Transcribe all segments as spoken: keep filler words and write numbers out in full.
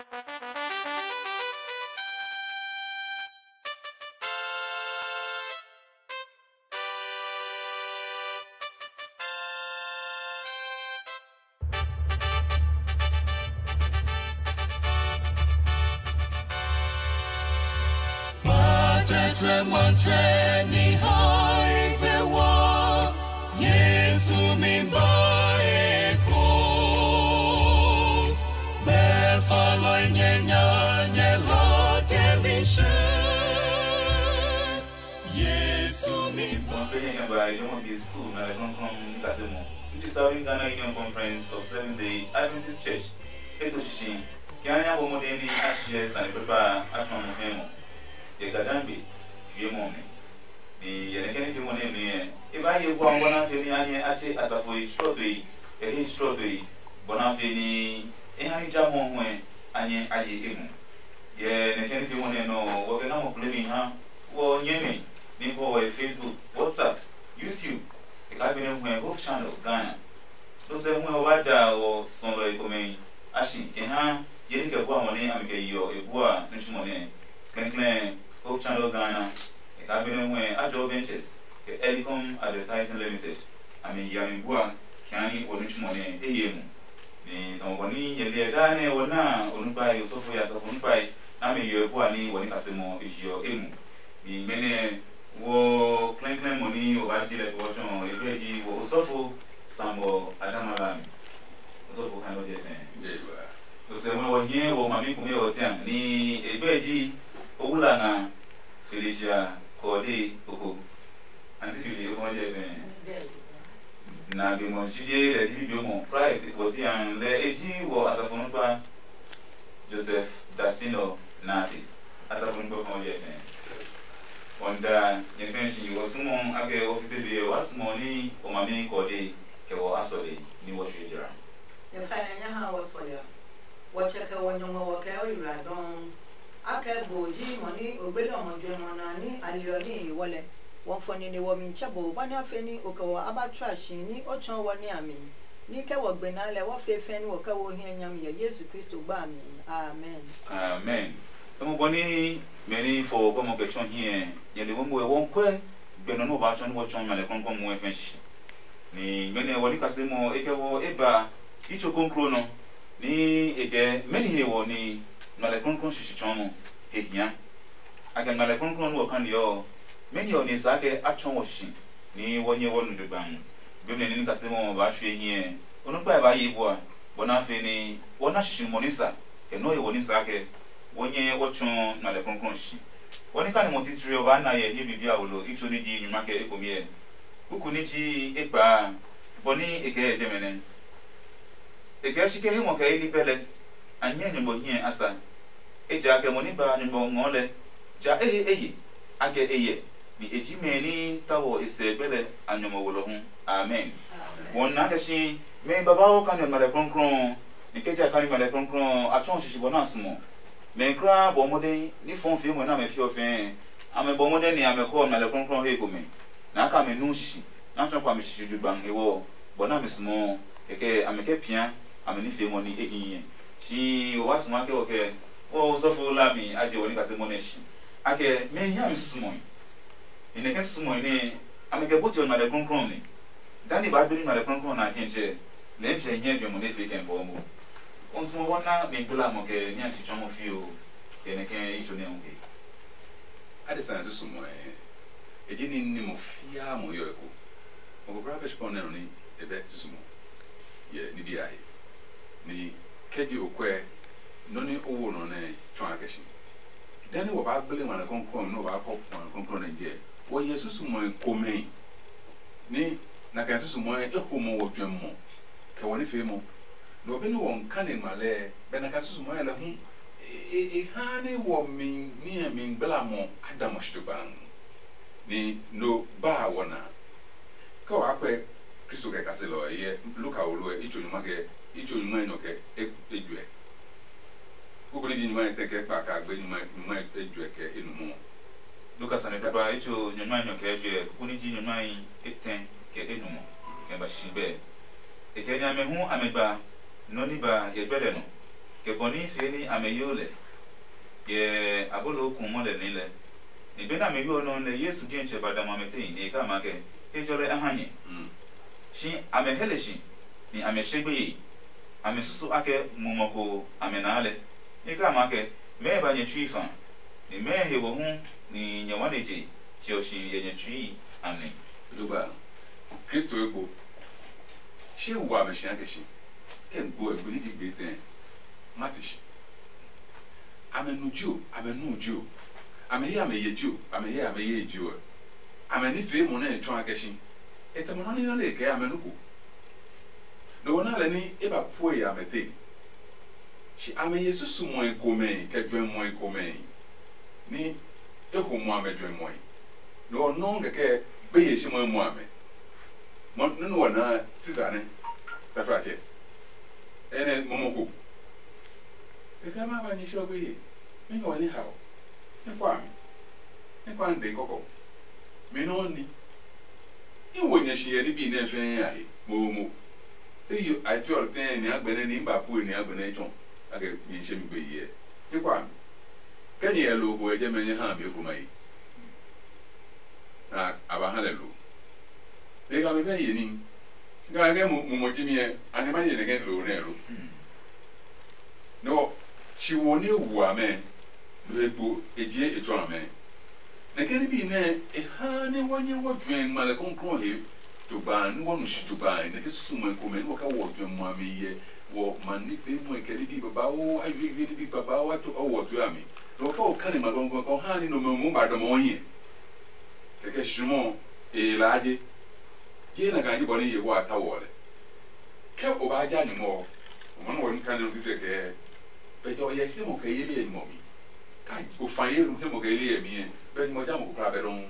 Matsɛtsɛ, matsɛ ni hai gbe wa, Yesu mi ba e ko. Be fa lɔ nyɛ nya nyɛ la ke mi she. Yesu mi ba. Be nyɛ ba yo mo bi school na le kɔnkɔn ni ka se mo. Ndi Southern Ghana Union Conference of Seventh Day Adventist Church. Eto shishi. Kɛ a nya bo mo de ni a share sani pepa a twa mo fɛ mo. Yɛ Gadangbe fiemɔ ɔ mi. Ni yɛ nɛ kɛ ní fiemɔ nɛ mi ɛ, e ba ye bua bɔ na fe ni a nyɛ a che asafo yi srɔtoi kɛ hii srɔtoi bɔ na fe ni e ha ní ja mɔ hu ɛ a nyɛ a ye e mu. Yɛ nɛ kɛ ní fiemɔ nɛ nɔ ɔ, wɔ kɛ na mo kple mi ha wɔ nyɛ mi ní fɔ wɔ Facebook, WhatsApp, YouTube, e kaa gbe nɛ hu ɛ Hope Channel Ghana. Nɔ sɛ hu ɛ wɔ ba da wɔ sɔlɔi komɛ a shi kɛ ha ye ní kɛ bua mɔ nɛ a mi kɛ yeɔ e bua ní tsumɔ nɛ. Klɛnklɛn Hope Channel Ghana, e kaa gbe nɛ hu ɛ Ajɔ Ventures kɛ Elicom Advertising Limited, a mi ya mi bua kaa ní wɔ ní tsumɔ nɛ e ye mu. Ni tamɔ bɔ ní nyɛ liɛ daa nɛ wɔ na onukpai osɔfo ya sɔfo onukpai na mi yeɔ e bua ní wɔ ní kasemɔ e yeɔ e mu. Ni mɛnɛ wɔ klɛnklɛn mɔ ní wɔ ba ji lɛ kɛ wɔ tsɔ e gbɛ ji wɔ osɔfo sambɔ adama la mi. Osɔfo kan lɔ jɛ fɛ. Osɛ wɔ wɔ nyɛ wɔ mami kumi wɔ tiam ni e gbɛ ji owula na Felicia Kɔde Oko. Anti Fili o fɔ jɛ fɛ. Na gbe mɔ jije lɛ ji bi bi mɔ pride wɔ tiam lɛ e ji wɔ asafo nukpa Joseph Dasino Nate. Asafo nukpa fɔ jɛ fɛ. Ɔnda nyɛ fɛn shi wɔ sumɔ akɛ wɔ fite be wɔ sumɔ ni wɔ mami Kɔde kɛ wɔ asɔle ni wɔ shwe jira. Nyɛ fa nɛ nya ha wɔ sɔle a. Wɔ tsɛ kɛ wɔ nyɔngma wɔ kɛ o yura dɔɔ. Akɛ bo ji mɔ ni ogbele ɔmɔ juɛmɔ na ni a li ɔ ní e wɔ lɛ. Wɔ fɔ nine wɔ mi tsɛ bo bɔ nɛ a fe ní o kɛ wɔ a ba tsa si ní o tsɔɔ wɔ ní a mi. Ní kɛ wɔ gbe naa lɛ wɔ fe fɛ̃ ní wɔ kɛ wo hiɛ nyami yɛ Yesu Kristo gba a mi. Amen. Amen. Tamɔ bɔ ní mɛ ní fɔ wɔ kɔmɔ kɛ tsɔ hiɛ nyɛ le momo ɛ wɔ kuɛ gbɛ nɔ nɔ ba tsɔ ní wɔ tsɔ ma lɛ kɔnkɔn mu ɛ fɛ̃ shi. Ni mɛnɛ wɔ ní kasemɔ e kɛ wɔ e ba yi tso konkro nɔ ní e kɛ mɛni he wɔ ní ma lɛ kɔnkɔn shishi tsɔ nɔ he hia. A kɛ ma lɛ kɔnkɔn nɔ wɔ kan ɔ, mɛni ɔ ní sa kɛ a tsɔ wɔ shishi ní wɔ nyɛ wɔ nu jogbaŋ. Be mɛ ní kasemɔ ba shwe hiɛ o nɔ kpa ba yi bua bɔ na fe ní wɔ na shishi mɔ ní sa kɛ nɔ he wɔ ní sa kɛ wɔ nyɛ wɔ tsɔ ma lɛ kɔnkɔn shishi. Wɔ ní kani mɔ titiri ɔ ba na yɛ hiɛ bibi a wolo itso ní ji nyuma kɛ ekomiɛ. Kuku ní ji ekpa a, bɔ ní e kɛɛ e jɛmɛ nɛ. E kɛɛ shi ke himɔ kɛ yi ní bɛ lɛ, a nyɛ nyumu hiɛ a sa. Ejakaa mo ní ba nyumu ngɔɔ lɛ, ja e he eye, a kɛ e yɛ, ni e ji mɛ ní ta wɔ e sɛ bɛ lɛ a nyumu wolɔ hu. Amen. Wɔn na kɛ shi mɛ babauu kani ɔmɛ lɛ krɔnkrɔn, ni kɛ ja kani ɔmɛ lɛ krɔnkrɔn a tsɔɔ shishi bɔ na sumɔ. Mɛ kura bɔ mɔdɛn ní fɔn fie mɔ na mɛ fiɔ fɛɛ, amɛ bɔ mɔdɛn ni amɛ kɔ ɔmɛ lɛ krɔnkrɔn he komɛ. Nɛ a ka mi nu sisi, nɛ a tsɔ kpa mi sisi jugbaŋ hewɔ ɔ, bɔ nɛ a mi sumɔɔ, kɛkɛ a mi kɛ pia a mi nifeemɔ ní e hi nyɛ. Shi o wa sumu ake ɔ kɛ, o osɔfo la mi a je wɔ ní kase mɔ nɛ shi. A kɛ, mɛ hi a mi susumɔe. Ni nɛ kɛ susumɔe nɛ a mi kɛ boti ɔ ŋmalɛ krɔnkrɔn mi. Dani ba gbe ní ŋmalɛ krɔnkrɔn na kɛntsɛ, lɛɛ tsɛ nyɛ juɛmɔ nɛ fee kɛ bɔɔ mo. O sumu wɔ na mi gbla mɔ kɛ ní a tsi tsɔmɔ fioo, kɛ nɛ kɛ yi tso nɛ hu ke. Adesã susumɔe. E ji ní ní mo fiaa mo yɔe ko. Mo ko kura pɛ shikpɔn nɛ nɔ ní e bɛ susumɔ yɛ ní bi a he. Ní kɛji o kwɛ nɔ ní o wo nɔ nɛ tsɔ a kɛ shi. Dani wɔ baa gble ngmlɛ krɔnkrɔn nɔ baa kɔ ngmlɛ krɔnkrɔn nɛ jɛ wɔ yɛ susumɔe komɛ. Ní na kɛ susumɔe e ho mɔ wɔ juɛmɔ kɛ wɔ ní fee mɔ. Nɔ be ní wɔ n kane ngmlɛ bɛ na ka susumɔe lɛ hu e e ha ní wɔ mi ní mi gbla mɔ a da mɔ shi tokpan. Ni no ba wɔ na. Ke wa kpɛ Kristo kɛ kaselɔ ɔ, e hyɛ Luka wolo ɛ, itso nyuma kɛ itso nyuma enyɔ kɛ ejuɛ. Koko ni ji nyuma etɛ kɛ kpa ka gbe nyuma nyuma ejuɛ kɛ enumɔ. Luka sane kpakpa itso nyuma enyɔ kɛ ejuɛ, koko ni ji nyuma etɛ kɛ enumɔ kɛ ba shi bɛ. E kɛ ni amɛ hu amɛ gba nɔ ni ba yɛ gbɛdɛ nɔ. kɛ bɔ ní fee ní amɛ yoo lɛ, kɛ abolo ku mɔ lɛ ní lɛ. Ni benɛ amɛ yoo ɔ nɔuu lɛ, Yesu diɛtsɛ ba da amɛ tɛhi, nɛ e kɛ a ma ke, “Hejɔlɛ a ha nyɛ.” Shi amɛ hɛ lɛ shi, ni amɛ she gbeye. Amɛ susu akɛ mumɔ ko amɛ naa lɛ. E kɛ a ma ke, “Mɛɛ ba nyɛ tsui fa? Ni mɛɛ he wɔ hu ni nyɛ wa nɛ je tiɔ si yɛ nyɛ tsui a mi?” Lugba, Kristo eko. Shi wo amɛ shi akɛ shi, kɛ n gbo ɛ gbe ní ji gbe tɛ, ma te shi. Amɛ nu jio, amɛ nu jio, amɛ he amɛ ye jio, amɛ he amɛ ye jio ɛ. Amɛ ní fee mo nɛ e tsɔ akɛ shi. E tɛ mo nɔ ní nɔ nɛ e kɛɛ amɛ nu ko. Nɔ ɔ na lɛ ní e ba pue ya amɛ te. Shi amɛ ye susumɔe komɛ kɛ juɛmɔe komɛ ní e ho mo amɛ juɛmɔe. Nɔ ɔ nɔuu kɛkɛ gbeye shi mɔ e mo amɛ. Mɔ nɔ́ nɛ wa na sisa nɛ taflatsɛ. Ɛnɛ mɔmɔ ko. Kɛkɛ ma ba nyɛ shi ɔ gbeye. Mi ngɔ ní ha ɔ. Ní kwa mi. Ní kwa n de kɔkɔ. Mi nɔ́ ní. I wo nyɛ si yɛ ní bi nɛ fɛɛ a he momo. Eyo a ti ɔ tɛ ni agbɛnɛ ni ba pu ni agbɛnɛ tsɔ. A kɛ mi se mi gbe yɛ. Ke kwa mi. Ke ni ɛ lo ko ɛ jɛ mɛ nyɛ ha mi ko mai. Na a ba ha lɛ lo. De ka mi fɛ ye ni. Ga ke mo mo mo ji mi ɛ, ani ma ye ne ke lo ne lo. Nɔ, shi wo ní e wu amɛ, nɔ he gbo e jie e tsɔ amɛ. Nɛ ke ní bi nɛ e ha nɛ wa nyɛ wa juɛ ngma lɛ kɔnklɔn he tugba ní wa nu shi tugba nɛ ke susu mɔ komɛ ní wa ka wɔ juɛ mɔ ami yɛ wɔ ma ní fe mɔ kɛ ní bi babawo a yue yue ní bi babawo a to a wɔ to ami. Nɔ ka o ka ne ma kɔnklɔn kɔ ha ní nɔ mɛ mo ba dɔmɔ nyɛ. Kɛkɛ shi mɔ e laaje. Ye na ka ji bɔ ní ye wa ta wɔ lɛ. Ke o ba ja nyumu ɔ, o ma nɔ wɔ ní ka ní ɔ titɛ kɛɛ. Bɛ jɔ yɛ he mo kɛ yeli yɛ nyumu ɔ mi. Ka o fa ye he mo kɛ yeli yɛ mi ɛ, bɛ nyumu ɔ ja mo ko kura bɛ dɔn.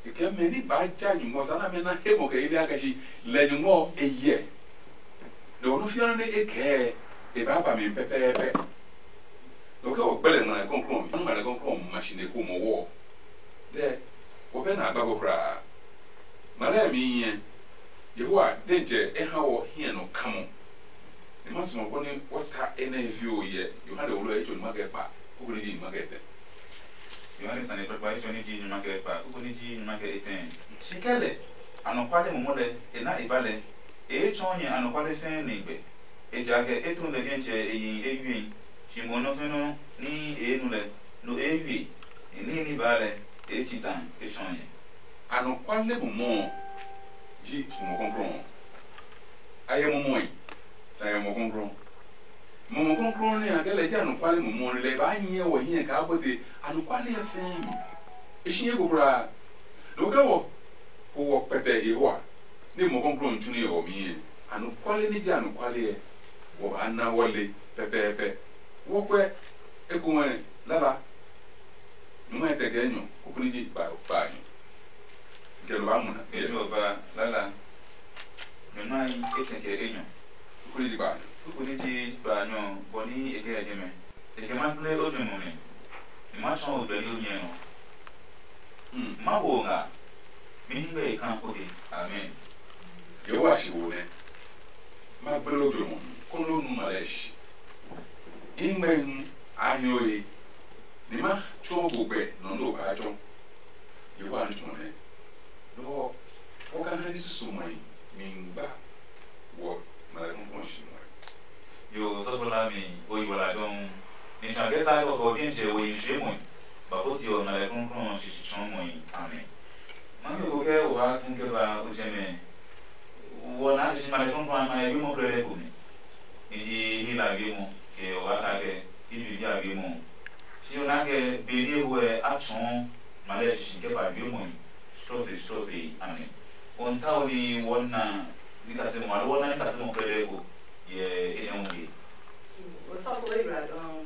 E kɛ mɛ ni ba ja nyumu ɔ sa na mɛ na he mo kɛ yeli a kɛ shi lɛ nyumu ɔ e yɛ. Nɔ ɔ nɔ fiana nɛ e kɛɛ e ba ba mi pɛpɛɛpɛ. Nɔ kɛ o gbɛlɛ ngmlɛ kɔnklɔn mi, ngmlɛ kɔnklɔn ma shi ne ko mɔ wɔ. Dɛ, o bɛ na agba ko kura. Ngmlɛ mi nyɛ. Yehowa dɛntsɛ e ha wɔ hiɛ nɔ kamɔ. Ni ma suɔ kɔni wa ta enɛ he fioo yɛ Yohane wolo etsɔ nyuma kɛ kpa, kuku ni ji nyuma kɛ tɛ. Yohane sane kpakpa etsɔ ni ji nyuma kɛ kpa, kuku ni ji nyuma kɛ etɛ. Shi kɛ lɛ, anɔkuale momo lɛ, e na e ba lɛ, e ye tsɔɔ nyɛ anɔkuale fɛɛ ni gbɛ. Ejakaa e tu lɛ diɛtsɛ e yi eyue, shi mo nɔ fɛnɔ ni e nu lɛ, no e wie, e níhi ni baa lɛ, e tsi ta e tsɔɔ nyɛ. Anɔkuale momo ɔ ji Mumɔ Kɔklɔɔ ɔ. A hyɛ mumɔe, ta hyɛ Mumɔ Kɔklɔɔ. Mumɔ Kɔklɔɔ nɛ a kɛ lɛ ji anɔkuale mumɔ ɔ nɛ lɛ e baa nyɛ wɔ hiɛ kaa bɔte anɔkuale ɔ fɛɛ mi. E shi ye ko kulaa. Nɔ kɛ wɔ ko wɔ kpɛtɛ Yehowa, nɛ Mumɔ Kɔklɔɔ ɔ tsu nɛ e ɔ mi ɛ, anɔkuale nɛ ji anɔkuale ɛ, wɔ baa na wɔ le pɛpɛɛpɛ. Wɔ kuɛ, ekomɛ lala, nyumu etɛ kɛ enyɔ, kuku ni ji ba ba a nyɔ. Kɛ lo ba mu na. Enyɔ ba lala, nyumu etɛ kɛ enyɔ. Kuku ni ji ba a nyɔ. Kuku ni ji ba a nyɔ, bɔ ni e kɛ ya jɛmɛ. E kɛ ma gble o juɛmɛ mi, ni ma tsɔ o gbɛli o nyɛ nɔ. Hmm. Ma wo nga, mi hingbe e kan kpo he. Amen. Yehowa shi wo nɛ. Ma gble o juɛmɛ mi, konɛ o nu ma lɛ shi. Ingmɛ hu a nyɔ ye, ni ma tsɔ o gbɛ nɔ nɛ o baa tsɔ. Yehowa nitsumɔ nɛ. Lɔ ɔ, o ka ha ni susumɔe mi ngba wɔ ma lɛ kɔnkɔn shi nɔ. Yo, sɔfo la mi, o yi wala dɔn. Ni tsa kɛ sa kɛ o kɔ diɛtsɛ o yi shwe mɔi. Ba ko ti ɔ ma lɛ kɔnkɔn shi shi tsɔ mɔi. Amen. Ma mi ko kɛ o ba tun kɛ ba o jɛ mɛ. Wɔ na shi ma lɛ kɔnkɔn a ma yɛ bi mɔ kɛ lɛ ko mi. Ni ji hi la bi mɔ, kɛ o ba ta kɛ, hi bi bi a bi mɔ. Shi o na kɛ be ni e hu ɛ a tsɔɔ ma lɛ shi kɛ ba bi mɔ. Stroke, stroke, amen. Ɔn ta o ni wɔ na ni kasemɔ, aloo wɔ na ni kasemɔ kɛdɛɛ ko yɛ e nɛ hu ye. Osɔfo Ewura dɔɔ,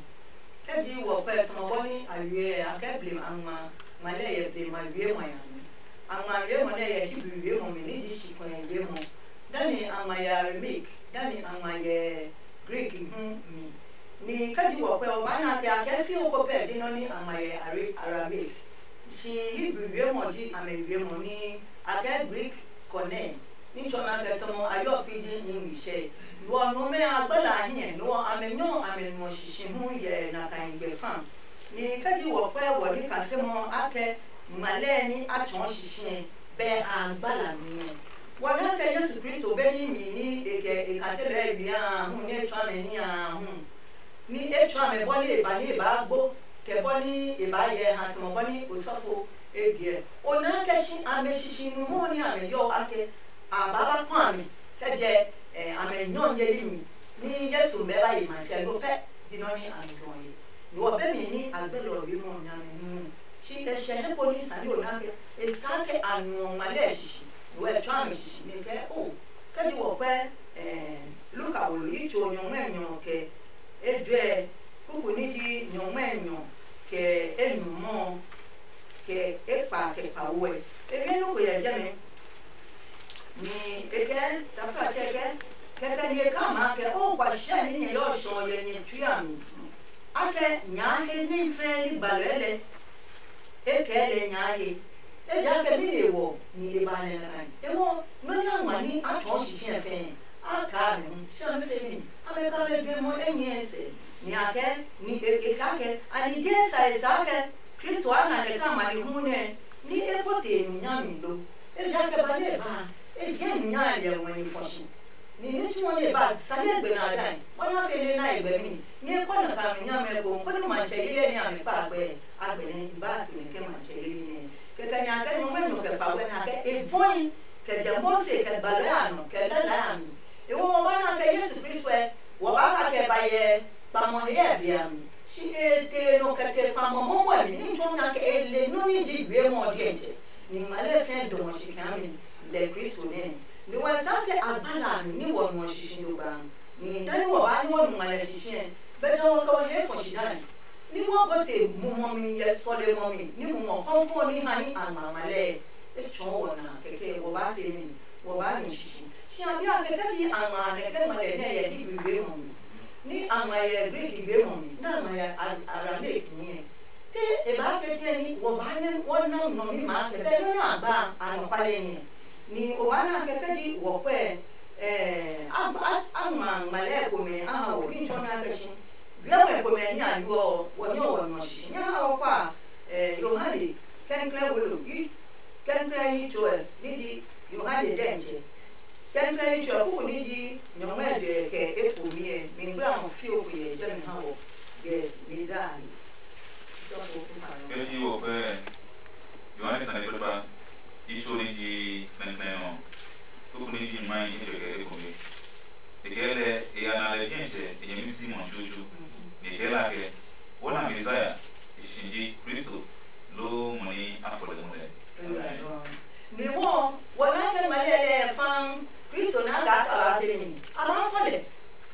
kɛ ji wɔ pɛ tɔmɔ bɔ ni a wie ɛ, a kɛ blema a ngma ngma lɛ yɛ blema wiemɔ ya mi. A ngma wiemɔ nɛ yɛ Hebri wiemɔ mi ni ji shikɔɛ wiemɔ, dani a ngma yɛ Aramaic, dani a ngma yɛ Greek hu mi. Ni kɛ ji wɔ pɛ ɔ, ba na kɛ a kɛ fi oko pɛ ji nɔ ni a ngma yɛ Ara- Aramaic. Shi Hebri wiemɔ ji amɛ wiemɔ ni a kɛ Greek kɔnɛ, ní tsɔna kɛ tɔmɔ a yɔ pi ji nyingmi hyɛ. Lo ɔ nɔmɛ a gbala a hiɛ, lo ɔ amɛ nyɔ amɛ nuɔ shishihu yɛ nakai gbɛ fa. Ni kadi wɔ kpɛ wɔ ní kasemɔ akɛ ngma lɛɛ ní a tsɔɔ shishiɛ bɛ a gbala mi ɛ. Wɔ nɛ kɛ Yesu Kristo be ní mi ní e kɛ e kase lɛɛ e bi a hu ní e tsɔ amɛ ní a hu. Ní e tsɔ amɛ bɔ ní e ba ní e baa gbo kɛ bɔ ní e baa yɛ ha tɔmɔ bɔ ní osɔfo e biɛ. O na kɛ shi amɛ shishi nu mɔ ní amɛ yɔ akɛ a baa ba kpɔ amɛ kɛ jɛ amɛ nyɔ nyɛli mi ní Yesu mɛ ba yi matsɛ no pɛ ji nɔ ní amɛ dɔ ye. Ni wɔ be mi ní a gbɛ lɔ bi mɔ nya mi nu. Shi e hyɛ he ko ní sani o na kɛ e sa kɛ a nuɔ ngma lɛ shishi ni wɔ e tsɔ amɛ shishi mi kɛ o kɛ ji wɔ kpɛ Luka bolo yi tso nyɔngmɛ nyɔ kɛ e jɔɛ kuku ní ji nyɔngmɛ nyɔ kɛ enumɔ kɛ ekpa kɛ kpawo ɛ. E ngɛ nɔ ko yɛ jɛmɛ. Ni e kɛ taflatsɛ kɛ kɛkɛ ni e ka maa kɛ o kwa hyɛ ní nyɛ yɔ sɔ yɛ nyɛ tsui a mi. A kɛ nyaa he ní fɛɛ ní gbalɔɛ lɛ e kɛɛ lɛ nyaa ye. Ejakaa mɛni e wɔ ni e ba nɛ na kai? E ngɔ nɔ́ nɛ a ngma ní a tsɔɔ shishiɛ fɛɛ. A kaa mɛ hu shi amɛ fɛ mi, amɛ ka mɛ juɛmɔ enyɛɛ sɛ. Ni a kɛ ni e e kaa kɛ ani je sa e sa kɛ Kristo a na lɛ ka ma ni hu nɛ ní e po te nu nyami lo. Ejakaa ba nɛ e ba e je nu nyami lɛ ngɔ yi fɔ shi. Ni ní tsuo nɛ e ba sane gbe na dai bɔ na fe nɛ na e gbɛmi ní e kɔ na ka nu nyami ko kɔ ni matsɛ yi lɛ ní amɛ kpa gbɛ a gbɛ nɛ i ba to nɛ kɛ matsɛ yi nɛ kɛkɛ ni a kɛ nyɔngmɛ nyɔ kɛ pa wɛ na kɛ e bɔi kɛ jɛ Mose kɛ gbalɔɛ a nɔ kɛ lala a mi. E wo wɔ ba na kɛ Yesu Kristo ɛ wɔ ba ka kɛ ba yɛ kpamɔ he ɛ be a mi. Shi e te nɔ kɛ te kpamɔ momo ɛ mi ní tsɔ na kɛ e le nɔ ní ji wiemɔ ɔ diɛtsɛ. Ni ngma lɛ fɛɛ dɔmɔ shi kaa mi lɛ Kristo nɛ. Ni wɔ sa kɛ a gba la mi ní wɔ nuɔ shishi no gba. Ni dani wɔ ba ní wɔ nu ngma lɛ shishi ɛ bɛ jɔ wɔ kɛ wɔ he fɔ shi dani. Ní wɔ bɔ te mumɔ mi yɛ sɔlemɔ mi ní mumɔ kɔnkɔn ní ha ní a ngma ngma lɛ. E tsɔɔ wɔ na kɛkɛ wɔ ba fe mi wɔ ba nu shishi. Shi a bi a kɛkɛ ji a ngma nɛ kɛ ngma lɛ nɛ yɛ Hebrew be mɔ mi. Ní a ngma yɛ Greek be mɔ mi ní a ngma yɛ Aramaic mi ɛ. Te e baa fe tɛ ní wɔ baa nyɛ wɔ na nɔ mi maa kɛ bɛ nɔ́ nɛ a gba anɔkuale ní ɛ. Ni o baa na kɛkɛ ji wɔ kpɛ a ngma ngmalɛ komɛ a ha wɔ ní tsɔ mi a kɛ shi. Biamɛ komɛ ní a yuɔ ɔ, wɔ nyɔ wɔ nɔ shishi. Nyɛ ha wɔ kpa Yohane kɛnklɛ wolo yi kɛnklɛ yi tso ɛ ní ji Yohane dɛntsɛ. Kɛnklɛ yi tso ɛ kuku ní ji nyɔngmɛ jɛ kɛ eko mi ɛ mi ngmla mɔ fio ko yɛ jɛ mi ha wɔ. Kɛ mi za a mi. Sɔfo kuka nɔ. Kɛ ji wɔ kpɛ Yohane sane kpɛkpa yi tso ní ji kpɛnklɛ ɔ kuku ní ji nyɔngmɛ yi jɛ kɛ eko mi. E kɛɛ lɛ e ya na lɛ diɛtsɛ e nyɛmi Simon tsutsu. Ni e kɛɛ lɛ akɛ, wɔ na Mezaya, e shishin ji Kristo, loo mɔ nɛ a fɔ lɛ munɛ. Ni mɔ wɔ na kɛ ngmɛlɛ lɛ fãa Kristo na kaa ka ba fe mi a ba fɔ lɛ.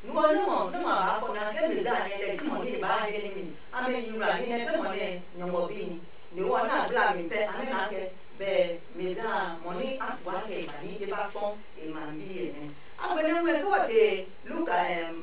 Nu ɔ nɔmɔ nɔmɔ a ba fɔ na kɛ Mezaya nɛ lɛ ji mɔ ni e ba he ní mi. A mɛ yi wla ní nɛ kɛ mɔ nɛ nyɔmɔ bi ni. Ni wɔ na gbla mi pɛ a mɛ na kɛ bɛ Mezaya mɔ ni a tu a kɛ e ba ní e ba kpɔ e ma bi e nɛ. A gbɛ nɛ wɛ kɛ wɔ te Luka ɛm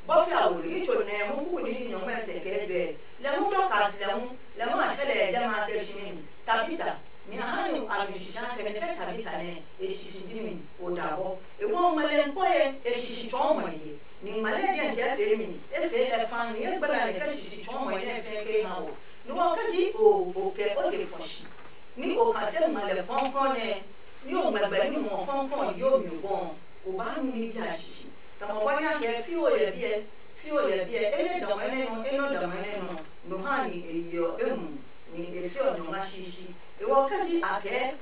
bɔfla wolo yi tso nɛ hu kuku ní nyɔngmɛ tɛ kɛ gbɛ. Lɛ hu Dorcas lɛ hu lɛ hu a tsɛ lɛ jamɛ a kɛ shi mi Tabita. Ni a ha nu a nu shisha kɛ nɛ kɛ Tabita nɛ e shishi ji mi o da bɔ. E wɔ ngmɛlɛ kpɔ ye e shishi tsɔɔ mɔ ye. Ni ngmɛlɛ diɛ tsɛ fee mi e fee lɛ fa ni e gbala nɛ kɛ shishi tsɔɔ mɔ ye nɛ fɛɛ ke ha wɔ. Ni wɔ kɛ ji o o kɛ o he fɔ shi. Ní o kase ngmale kɔnkɔn nɛ ní o ngmɛgbɛ ní muɔ kɔnkɔn yo mi ɔ, o baa nu ní bi a shishi. Tamɔ bɔ nya kɛ fi o yɛ biɛ fi o yɛ biɛ e nɛ dɔmɔ nɛ nɔ e nɔ dɔmɔ nɛ nɔ no ha ni e yeɔ e mu ni e fi ɔ nyɔngma shishi. E wɔ kɛ ji a kɛ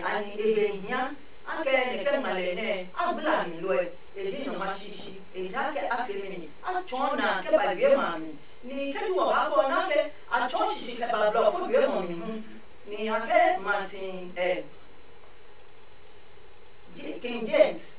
ani e he hia a kɛ nɛ kɛ ngmale nɛ a gbla mi lɔɛ e ji nyɔngma shishi. E ja kɛ a fe mi ni a tsɔɔ na kɛ ba wie ma mi ni kɛ ji wɔ baa kɔ na kɛ a tsɔɔ shishi kɛ ba blɔ fo wie mɔ mi hu. Ni a kɛ Martin ɛ King James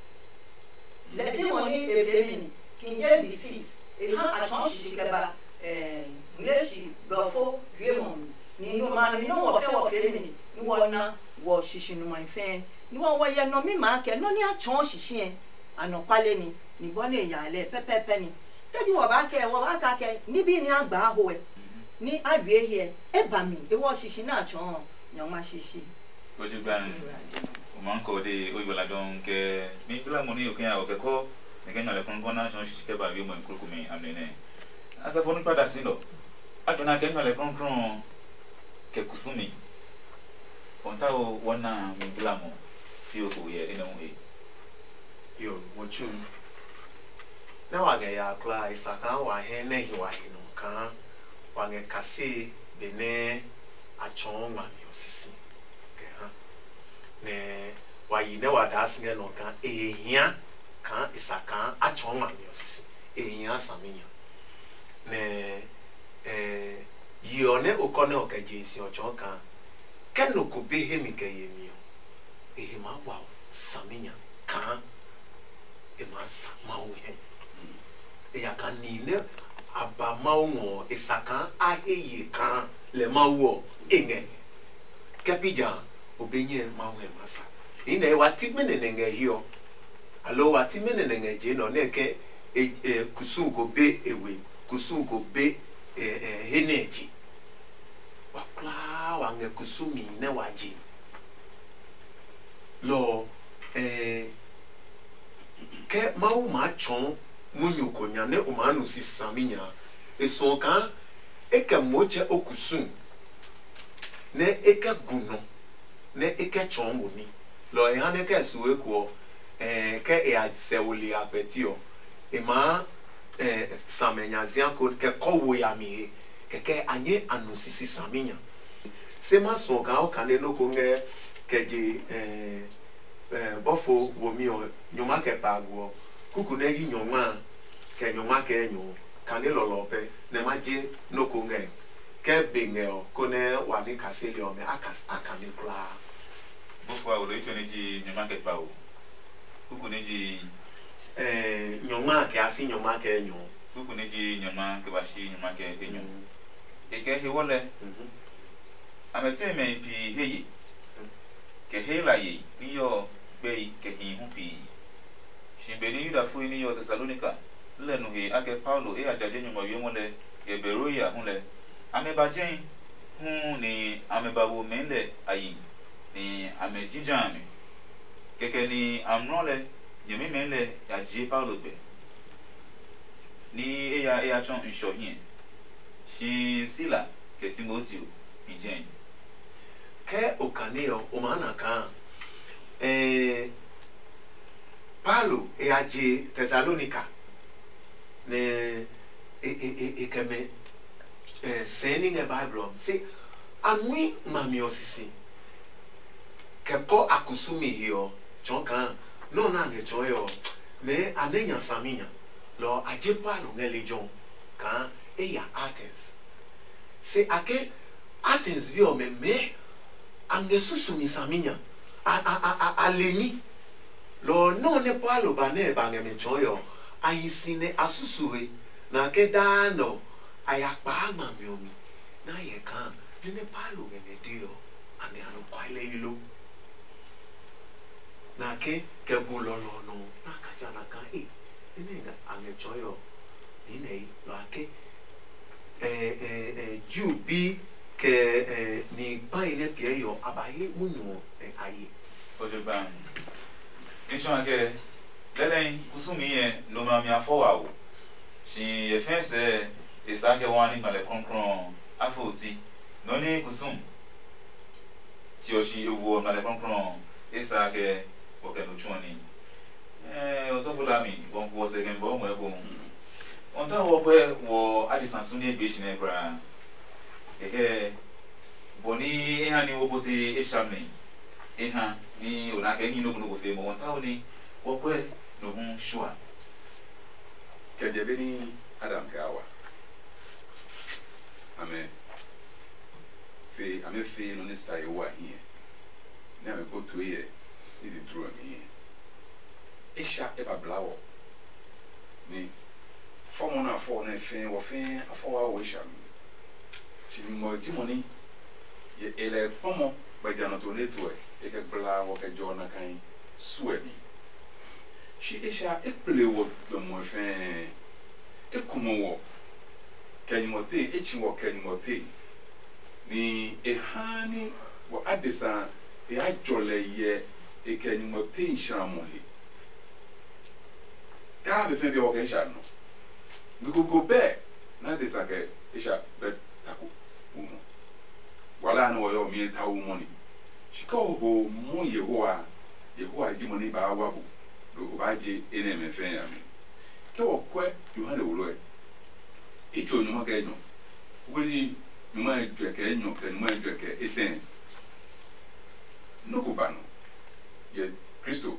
lɛ ji mɔ ni e fee mi ni King James the six e ha a tsɔɔ shishi kɛ ba ɛ ngleshi blɔfo wie mɔ mi ni no ma mi nɔ wɔ fɛ wɔ fee mi ni ni wɔ na wɔ shishi numai fɛɛ ni wɔ wɔ yɛ nɔ mi maa kɛ nɔ ni a tsɔɔ shishi ɛ anɔkwale ni ni bɔ ne ya lɛ pɛpɛpɛ ni. Kɛ ji wɔ ba kɛ wɔ ba ka kɛ nibi ni a gbaa ho ɛ ni a wie hiɛ e ba mi e wɔ shishi na tsɔɔ nyɔngma shishi. Ojú gbá mi. Mankɔ de o yi wala dɔn kɛ mi gbla mo ni o kɛ ya o kɛ kɔ ne kɛ nyɔlɛ krɔnkrɔn na tsɔɔ shi kɛ ba wi mo kroko mi amne nɛ. Asafo ni kpada si lɔ. A tsɔ na kɛ nyɔlɛ krɔnkrɔn kɛ kusumi. Kɔnta o wɔna mi gbla mo fi o ko yɛ ene hu he. Yo, mo tsu. Nɛ wa ngɛ ya kulaa e sa kaa wa hɛ nɛ hi wa he nɔ kaa wa ngɛ kasee benɛ a tsɔɔ ngmami ɔ sisi kɛ ha. Nɛ wa yi nɛ wa daa si ngɛ nɔ kaa e he hia kaa e sa kaa a tsɔɔ ngmami ɔ sisi, e he hia saminya. Nɛ eh, yi ɔ nɛ o kɔ nɛ o kɛ je si ɔ tsɔɔ kaa ke nɔ ko be hemi kɛ yemi ɔ, e he maa wa o saminya kaa e maa sa Mawu hɛ. Eyakaa nihi nɛ a ba Mawu ngɔ ɔ, e sa kaa a he ye kaa lɛ Mawu ɔ, e ngɛ. Kɛ pi ja a, o be nyɛ Mawu hɛ maa sa. Nihi nɛ wa ti mɛnɛ nɛ ngɛ hiɛ ɔ, aloo wa ti mɛnɛ nɛ ngɛ je nɛ ɔ, nɛ ke e, e, kusum ko be e we, kusum ko be e, e, he nɛ je. Wa kulaa wa ngɛ kusumi nɛ wa je. Lɔ ɔ, eh, ke Mawu maa tsɔɔ munyu ko nya nɛ o maa nu sisami nya a, e suɔ kaa e kɛ motsɛ o kusum nɛ e kɛ gu nɔ nɛ e kɛ tsɔɔ mo ní. Lɔ ɔ e ha nɛ kɛ su eko ɔ, eh, ke e ya sɛ wo le a kpɛti ɔ, e maa eh, samɛ nya zia ko kɛ kɔ wo yami he, kɛkɛ a nyɛ a nu sisi saminya. Se ma suɔ kaa o kane nɔ́ ko ngɛ kɛ je eh, eh, bɔfo womi ɔ nyɔma kɛ kpaagu ɔ, kuku nɛ yi nyɔngma a kɛ nyɔngma kɛ enyɔ ɔ, kane lɔlɔ ɔ pɛ nɛ ma je nɔ́ ko ngɛ kɛ be ngɛ ɔ, konɛ wa ní kaseli ɔmɛ a kas- a kane kulaa. Bɔfo a wo lo itsɔ nɛ ji nyɔngma kɛ kpaagu. Kuku nɛ ji Eh, nyɔngma a kɛ a si nyɔngma kɛ enyɔ ɔ. Kuku nɛ ji nyɔngma kɛ ba si nyɔngma kɛ enyɔ. E kɛ hewɔ lɛ, amɛ tee mɛ pi he ye kɛ Hela ye ní yɔ gbɛi kɛ hii hu pi. Shi benɛ Yudafoi ní yɔ Tesalonika lɛ nu he akɛ Paulo e ya jaje nyɔngma wiemɔ lɛ kɛ Beroya hu lɛ, amɛ ba jɛi hu ni amɛ ba wo mɛɛ lɛ a yi, ni amɛ jija a mi. Kɛkɛ ni amlɔ lɛ nyɛmimɛ lɛ ya jie Paulo gbɛ, ní e ya e ya tsɔ ŋshɔ hiɛ. Shi Sila kɛ Timoteo hi jɛe. Ke o kane ɔ, o maa na kaa ɛɛ Paulo e ya je Tesalonika, nɛ e e e e kɛ mɛ ɛɛ sɛɛ ní ngɛ Bible ɔ se a nui ngmami ɔ sisi. Kɛ kɔ a kusumi he ɔ, tsɔɔ kaa nɔ́ nɛ a ngɛ tsɔɔe ɔ, mɛɛ a nɛ nya saminya. Lɔ ɔ a je Paulo ngɛ lejɛ ɔ kaa e ya Athens. Se a ke Athens bi ɔmɛ mɛɛ a ngɛ susumi saminya, a a a a a le ní. Lɔ ɔ nɔ́ nɛ Paulo ba nɛ e ba ngɛ mɛ tsɔɔe ɔ, a hi si nɛ a susu he, nɛ a ke daa nɛ ɔ a ya kpaa ngmami ɔ mi, nɛ a hyɛ kaa nɛ nɛ Paulo ngɛ mɛ dee ɔ, a mi anɔkuale yi lo. Nɛ a ke kɛ gu lɔlɔ ɔ nɔ ɔ, nɛ a kasi a na kaa e nɛ nɛ a ngɛ tsɔɔe ɔ, niinɛ yi lɔ a ke Ju bi kɛ ni kpahi nɛ piɛ yɔ a ba he munyu ɔ a ye. Ojo gban. Itsɔn ke lɛlɛi kusumi yɛ noma mi afɔ wa wo. Shi yɛ fɛɛ sɛ e sa kɛ wa ni ngmalɛ krɔnkrɔn a fo ti. Nɔ ni kusum ti ɔ shi e wo ngmalɛ krɔnkrɔn e sa kɛ wɔ kɛ no tsuɔ ni. Ɛɛ, osɔfo Lami, wɔnku ɔ sɛ kɛ bɔ mɔ eko hu. Wɔn ta wɔ pɛ wɔ adesa su ni egbe shi nɛ kura. Kɛkɛ bɔ ni e ha ni wo bote e sha mɛ. E ha ni o na kɛ ni no ko no ko fe mɔ wɔn ta wo ni wɔ pɛ no hu shua. Kɛ je be ni Adam kɛ Hawa. Amɛ fe amɛ fe no ni sa ye wa hiɛ. Nɛ amɛ kpo tue yɛ ni di duro ɔ nihi. E sha e ba bla wɔ, ni fɔmɔ nɛ a fɔ nɛ fɛɛ wɔ fɛɛ a fɔ wa wo e sha mi. Tsi ningmɔ ji mɔ ni yɛ e lɛ kpɔmɔ gbɛja nɔ to nɛ e tuɛ e kɛ gbla wɔ kɛ jɔ nakai suɛ mi. Shi e sha e kple wɔ gbɛmɔ fɛɛ, e kumɔ wɔ kɛ nyumu tee, e tsi wɔ kɛ nyumu tee. Ni e haa ni wɔ adesa e ya jɔ lɛ yɛ e kɛ nyumu tehi sramɔ he. Kaa be fɛn bi ɔ kɛ sha nɔ. Niko ko bɛ na de sa kɛ e sha bɛ tako wu mɔ. Wala nɛ wɔyɔ mi ta wu mɔ ni. Shi kɛ o ko mɔ Yehowa, Yehowa ji mɔ ni ba wa bu. Do ko ba je e nɛ mɛ fɛn ya mi. Kɛ wɔ kwɛ Yohane wolo ɛ, i tso nyuma kɛ nyɔ. Weli nyuma e jɔ kɛ nyɔ kɛ nyuma e jɔ kɛ etɛ. Noko ba nɔ. Yɛ Kristo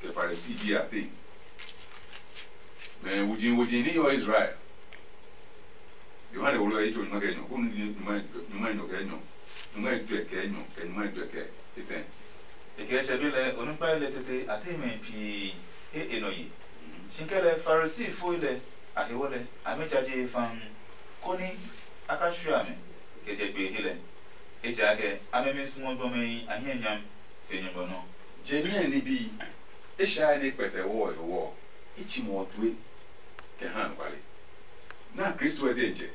kɛ Farisi bi a te. Mɛ wuji wuji ni yɔ Israel. Yohane wolo ɛ i tso nyuma kɛ nyɔ. Ko nyuma nyuma nyɔ kɛ nyɔ. Nyuma e jɔ kɛ nyɔ kɛ nyuma e jɔ kɛ etɛ. E kɛ tsɛ bi lɛ onukpai lɛ tete a te mɛ pii he e nɔ yi. Si kɛ lɛ Farisifoi lɛ a he wɔ lɛ a mɛ tsa je fam, koni a ka shwe amɛ kɛ jɛ gbe he lɛ. Ejaakɛ amɛ mi suɔ gbɔmɛhi a hiɛ nyam fe nyɔngmɔ nɔ. Je nɛ ni bi e sha ne kpɛtɛ wɔ e wɔ i tsi mɔ tue kɛ ha anɔkwale. Na Kristo ɛ de ntsɛ.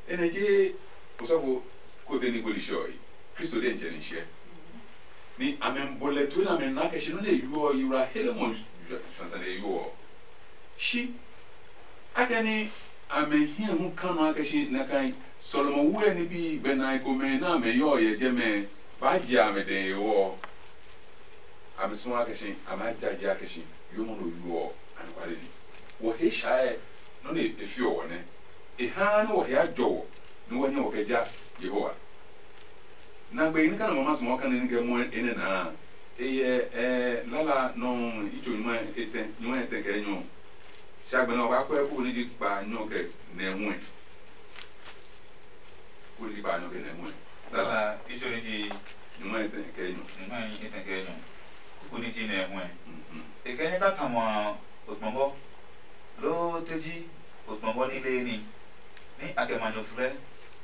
Enɛ je osɔfo kote ni goli shɔ yi. Kristo de ntsɛ ni shiɛ. Ni amɛ bo lɛ tue na amɛ na kɛ shi no ne yuɔ yura hele mo sansan ne yuɔ. Shi akɛni amɛ hiɛ hu kanɔ akɛ shi na kai sɔlɔmɔ wu ɛ ni bi gbɛ nai komɛ na amɛ yɔ yɛ jɛmɛ ba je amɛ dɛ ɔ, amɛ suɔ akɛ shi amɛ a jaje akɛ shi yo mo no yu ɔ anɔkwale ni. Wɔ he shaɛ nɔ ne e fiɔ wɔ nɛ e haa nɛ wɔ he a jɔ wɔ nɛ wɔ nyɛ wɔ kɛ ja Yehowa. Nagbe ni kana mama suma kane ni kɛ mɔ enɛ naa. Eyɛ ɛ lala nɔ itso nyuma etɛ nyuma etɛ kɛ nyɔ. Shagbe na wa kpɛ ku ni ji kpa nyɔ kɛ nɛ huɛ. Ku ni ji kpa nyɔ kɛ nɛ huɛ. Lala itso ni ji nyuma etɛ kɛ nyɔ. Nyuma etɛ kɛ nyɔ. Ku ni ji nɛ huɛ. Ekɛ ni ka kama osmɔbɔ. Loo teji osmɔbɔ ni le ni. Ni a kɛ manyɔflɛ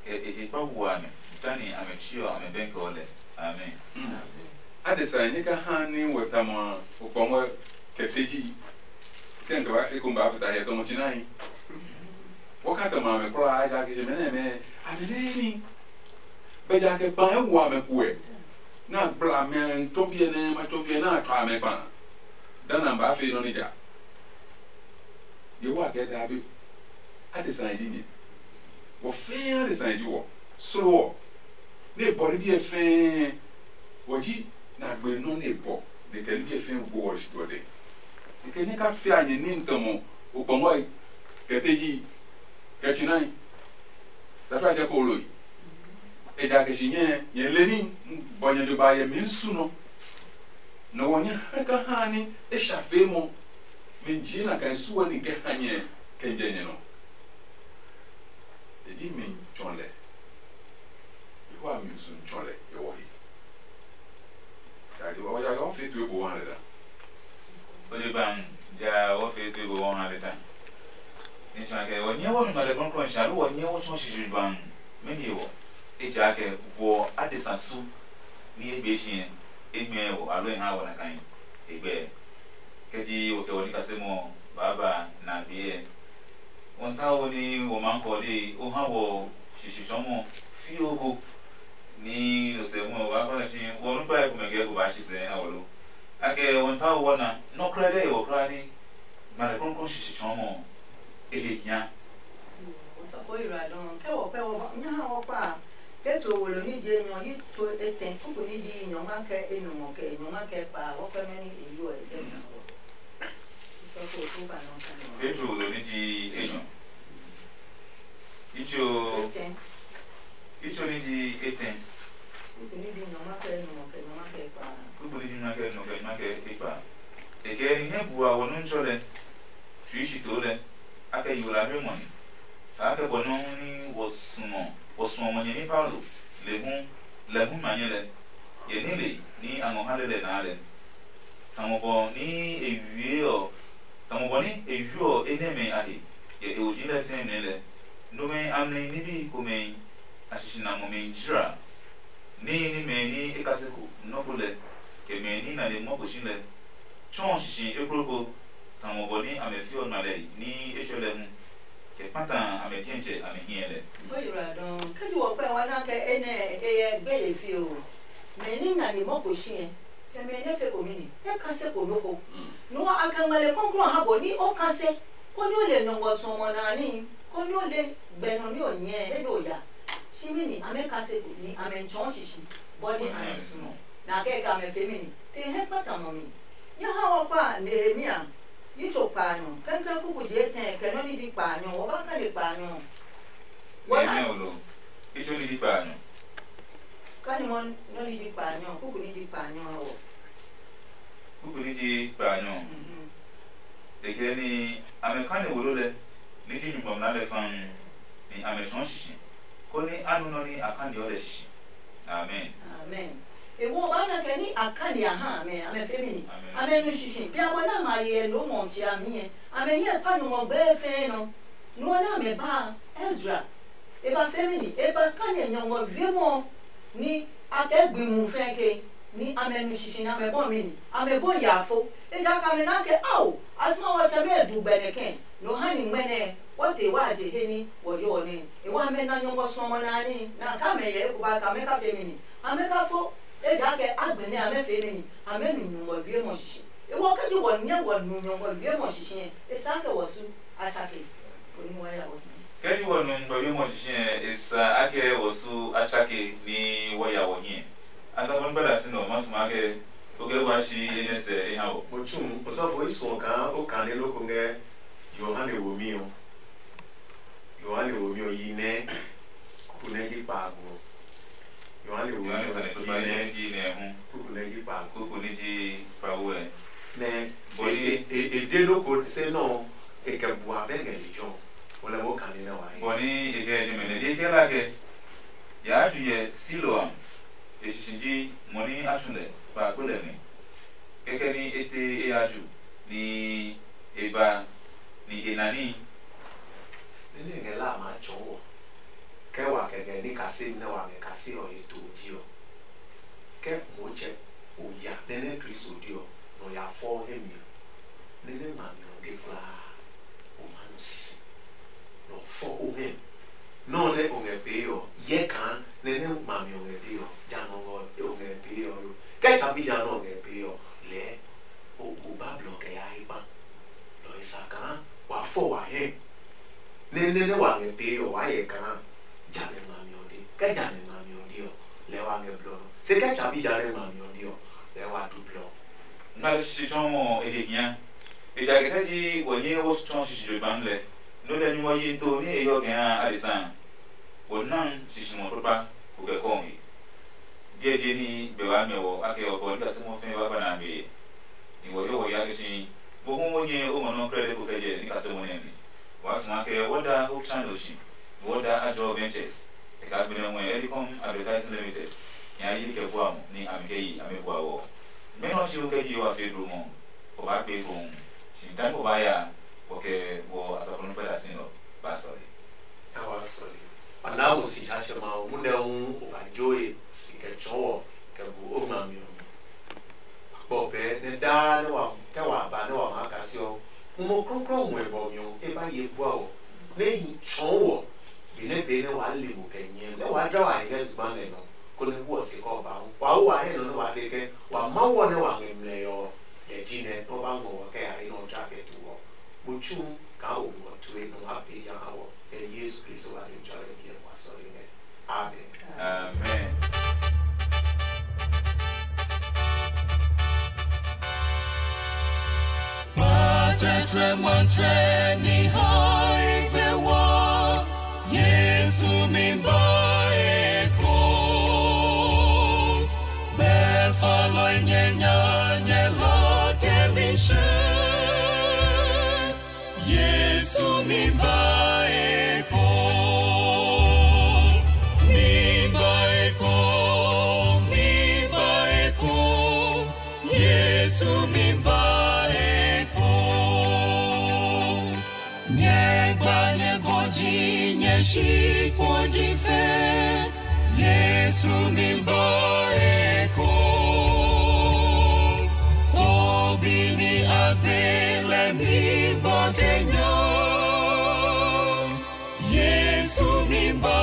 kɛ e he kpa wua amɛ, tani amɛ tsi ɔ amɛ bɛnkɛ ɔ lɛ. Amen. Adesa nyɛ ka ha ni wɔ tamɔ okpɔngɔ kɛ teji. Tɛn kɛ ba eko ba fita yɛ tɔmɔ tsi nai. Wɔ ka tamɔ amɛ kula a ja ke mɛ nɛ mɛ amɛ nɛ ni. Bɛ ja kɛ kpa ɛ wɔ amɛ kuɛ. Na gbla mɛ tɔ biɛ nɛ ma tɔ biɛ na tɔ amɛ kpa. Dana ba fe nɔ ni ja. Yehowa kɛ dabi. Adesa ji nyɛ. Wɔ fɛɛ adesa ji wɔ. Sro wɔ. Ne bɔ ni biɛ fɛɛ. Wɔ ji na gbe nɔ ne bɔ. Ne kɛ ni biɛ fɛɛ go wɔ shi dɔ dɛ. Ni kɛ ni ka fia nyɛ ni ntɔmɔ okpɔngɔ kɛ teji kɛ tsinai. Dafi a jɛ ko loi. Ejaakɛ shi nyɛ nyɛ le ni bɔ nyɛ jo ba yɛ mi nsu nɔ. Nɔ wɔ nyɛ ha ka ha ni e sha fe mɔ. Mi ji na kan su wɔ ni kɛ ha nyɛ kɛ jɛ nyɛ nɔ. E ji mi tsɔ lɛ. Yehowa mi nsu tsɔ lɛ e wɔ he. Kadi wɔ ya yɔ fe tu e bo wa le da. O le ban ja wɔ fe tu e bo wa le da. Ni tsɔ kɛ wɔ nyɛ wɔ mi ma le kɔnkɔn sha lu wɔ nyɛ wɔ tsɔ shi ban. Mɛni ewɔ? Ejaakɛ vɔ adesa su ni egbe shi ɛ, egbɛ ɔ alo e ha wɔ na kan egbɛ. Kɛji wɔ kɛ wɔ ni kasemɔ baaba na be ɛ, wɔn ta wo ni wɔ ma kɔ de o ha wɔ shishi tsɔmɔ fioo ko ni o sɛ mu ɔ ba kɔ na shi wɔ nu kpa ɛ kumɛ kɛ ko ba shi sɛ ha wɔ lo. Akɛ wɔn ta wo wɔ na nɔkrɛ de wɔ kura ni ma lɛ krɔnkrɔn shishi tsɔmɔ e he hia. Osɔfo Iradɔn, kɛ wɔ pɛ wɔ nya ha wɔ kpa a, Petro wo lo ní je nyɔ yi tso etɛ, kuku ní ji nyɔngma kɛ enumɔ kɛ nyɔngma kɛ kpa a, wɔ pɛ nɔ ní e yo ɛ jɛ mɛ wɔ. Osɔfo ko ba nɔ ka nɔ. Petro wo lo ní ji enyɔ. Itso, etɛ, itso ní ji etɛ. Kuku ní ji nyɔngma kɛ enumɔ kɛ nyɔngma kɛ kpa a. Kuku ní ji nyɔngma kɛ enumɔ kɛ nyɔngma kɛ ekpa a. E kɛ ni hɛ bua wɔ nuntsɔ lɛ. Tsui shi too lɛ, a kɛ yi wlami ngmɔ ni, kaa kɛ bɔ nɔuu ní wɔ suɔ wɔ suɔ ngɔ nyɛmi Paulo le hu lɛ hu ma nyɛ lɛ, yɛ nile ní a ngɔ ha lɛ lɛ naa lɛ. Tamɔ bɔ ní e wie ɔ, tamɔ bɔ ní e yuɔ e nɛmɛ a he, yɛ e oji lɛ fɛɛ mɛ lɛ, nɔmɛ a mlɛhi níbi komɛhi a sisi na ngmɔ mi jra. Níhi ní mɛ ní e kase ko nɔ́ ko lɛ, kɛ mɛ ní na le mɔ́ ko si lɛ, tsɔɔ sisi ekloko, tamɔ bɔ ní a mɛ fiɔ na lɛ ní e tsɔɛ lɛ hu, kɛ kpata a mɛ diɛtsɛ a mɛ hiɛ lɛ. O yrɔ a dɔɔ, ke ji wɔ kpɛ wa na ke enɛ e yɛ gbeye fioo, mɛ ní na le mɔ́ ko si ɛ. Kɛ mɛ nɛ fe ko mi ni, e kase ko noko. No a kɛ ngmale kɔnkɔn ha bo ni o kase, konɛ o le nyɔngɔ suɔmɔ na ni, konɛ o le gbɛ nɔ ni o nyɛ he ni o ya. Shi mi ni amɛ kase ko ni amɛ tsɔɔ shishi, bɔ ni amɛ suɔ. Na kɛ ka mɛ fe mi ni te he kpa tamɔ mi. Nya ha wɔ kpa Nehemia yi tso kpaanyɔ kɛnkɛn kuku je tɛ kɛ nɔ ni di kpaanyɔ wɔ ba kane kpaanyɔ. Nehemia olo, i tso ni di kpaanyɔ. Kani mo nɔ ni di kpaanyɔ kuku ni di kpaanyɔ ɔ. Kuku ni di kpaanyɔ. E kɛ ni amɛ kane wolo lɛ ni ji nyugbɔm na lɛ fam, ni amɛ tsɔɔ shishi, koni a nu nɔ ni a kaneɔ lɛ shishi. Amen. Amen. Ewo ba na kɛ ni a kane a ha amɛ amɛ femi ni. Amɛ nu shishi pia bɔ na ma ye no mɔ tsia mi yɛ amɛ yɛ pa nyugbɔ gbɛ fɛ nɔ. Nu ɔ na amɛ ba Ezra. E ba fɛmi ni e ba kane nyɔngɔ wiemɔ ni a kɛ gbi mu fɛ ke ni amɛ nu shishi ni amɛ bɔ mi ni amɛ bɔ ya fo. Ejakaa amɛ na ke ao a sma wɔ tsɛ mɛ du gbɛ nɛ kɛ no ha ni ngmɛ nɛ wɔ te wa je he ni wɔ yo ɔ nɛ e wa amɛ na nyɔngɔ suɔmɔ na ni na ka mɛ yɛ eko ba ka mɛ ka fɛmi ni amɛ ka fo. Ejakaa a gbɛ nɛ amɛ fɛmi ni amɛ nu nyɔngɔ wiemɔ shishi. E wɔ kɛ ji wɔ nyɛ wɔ nu nyɔngɔ wiemɔ shishi e sa kɛ wɔ su a tsake. Kɛ ji wɔ nu nyɔngɔ wiemɔ shishi e sa akɛ wɔ su a tsake ni wɔ ya wɔ hiɛ. Asafo n gbada si nɔ ma suma kɛ o kɛ wa shi ye nɛ sɛ e ha wɔ. Mo tsu osɔfo i suɔ kaa o kane loko ngɛ Yohane womi ɔ. Yohane womi ɔ yi nɛ kuku nɛ ji kpaago. Yohane womi ɔ yi nɛ kuku nɛ ji kpaago. Kuku nɛ ji kpaago ɛ. Nɛ e de loko se nɔ e kɛ bua bɛ ngɛ lejɔ. O lɛ mo kane nɛ wa ye. Bɔ ni e kɛ je mɛ nɛ e kɛ la kɛ. Yaa ju yɛ Siloam. E sisi ji mɔ ni a tsu lɛ kpa kpo lɛ mi. Kɛkɛ ni e te e ya ju ni e ba ni e na níhi. Nene ngɛ la a maa tsɔɔ wɔ. Kɛ wa kɛ ngɛ ní kaseli nɛ wa ngɛ kaseli ɔ he to ji ɔ, ke Motsɛ o ya nɛ nɛ Kristo de ɔ, nɔ ya fɔ o hɛ mi ɔ, nɛ nɛ ngmami ɔ de kulaa, o maa nu sisi, nɔ fɔ o hɛ. Nɔ́ nɛ o ngɛ pee ɔ, hyɛ kaa nɛ nɛ ngmami ɔ ngɛ de ɔ, ja nɔ ngɔ o ngɛ pee ɔ lo? Kɛ tsabi ja nɛ o ngɛ pee ɔ, lɛɛ o o ba blɔ kɛ yaa he kpa. Lɔ e sa kaa wa fɔ wa hɛ. Nɛ nɛ nɛ wa ngɛ pee ɔ, waa hyɛ kaa ja nɛ ngmami ɔ de. Kɛ ja nɛ ngmami ɔ de ɔ, lɛɛ wa ngɛ blɔ nɔ. Se kɛ tsabi ja nɛ ngmami ɔ de ɔ, lɛɛ wa du blɔ. Ngmali sisi tsɔmɔ ɔ, e he hia. Ejakaa kɛ ji wɔ nyɛ wo tsɔ sisi jo gbam lɛ, nɔ lɛ nyumu ɔ yi to ni e yɔ kɛ ha adesa a. Wɔ nan sisi ngɔ kpakpa ko kɛ kɔɔ he. Biɛ je ní bɛ waa mɛ wɔ akɛ ɔ bɔ ní kasɛ mɔ fɛɛ wa ba na a be. Ni wɔ he wɔ ya ke si, mohu wo nyɛ o ngɔ nɔ krɛdɛ ko kɛ jɛ ní kasɛ mɔ nɛ mi. Waa suɔ akɛ wɔ da Hope Channel shi, ni wɔ da Ajɔ Ventures, e kaa gbenɛ ngɔɛ Elicom Advertising Limited, nya yi kɛ bua mo ní a mi kɛ yi a mi bua wɔ. Mɛnɔ tsi wo kɛ yi wa fe dro mɔ, o ba gbe ko hu. Si ta ko ba ya, wɔ kɛ wɔ asafo no pɛ da sin lɔ ba sɔle. A wa sɔle. A na mo si tsatsɛ ma o, mu nɛ hu o ba jo e si kɛ tsɔɔ wɔ kɛ bu o ngmami ɔ mi. Kpɔ pɛ nɛ daa nɛ wa kɛ wa ba nɛ wa maa kasi ɔ, Mumɔ Klɔuklɔu ngɔ e bɔ mi ɔ, e ba ye bua wɔ, nɛ e hi tsɔɔ wɔ, benɛ be nɛ waa le mo kɛ nyɛɛ, nɛ waa dla wa he ngɛ zugba nɛ nɔ, konɛ hu ɔ se kɛ ɔ ba hu. Wa hu wa hɛ nɔ nɛ wa de ke wa Mawu ɔ nɛ wa ngɛ mlɛe ɔ, lɛ ji nɛ nɛ o ba ngɔ wɔ kɛ ya he nɛ ɔ tsa kɛ tu ɔ. Mo tsu kaa o ngɔ tue nɔ wa pee ja ha wɔ, kɛ Yesu Kristo wa de tsɔlɛ biɛ wa sɔle ngɛ. Amen. Amen. Matɛtrɛ mɔntrɛ ni hai be wa, Yesu mi ba eko. Be faloi nyɛ nya nyɛ la kɛ mi she. Yesu mi ba eko, mi ba eko, mi ba eko. Yesu mi ba eko. Nyɛ gba nyɛ gɔji nyɛ shi kpo ji fe. Yesu mi ba eko. Tobi ni a gbe lɛ mi ba kɛ nya. Yesu mi ba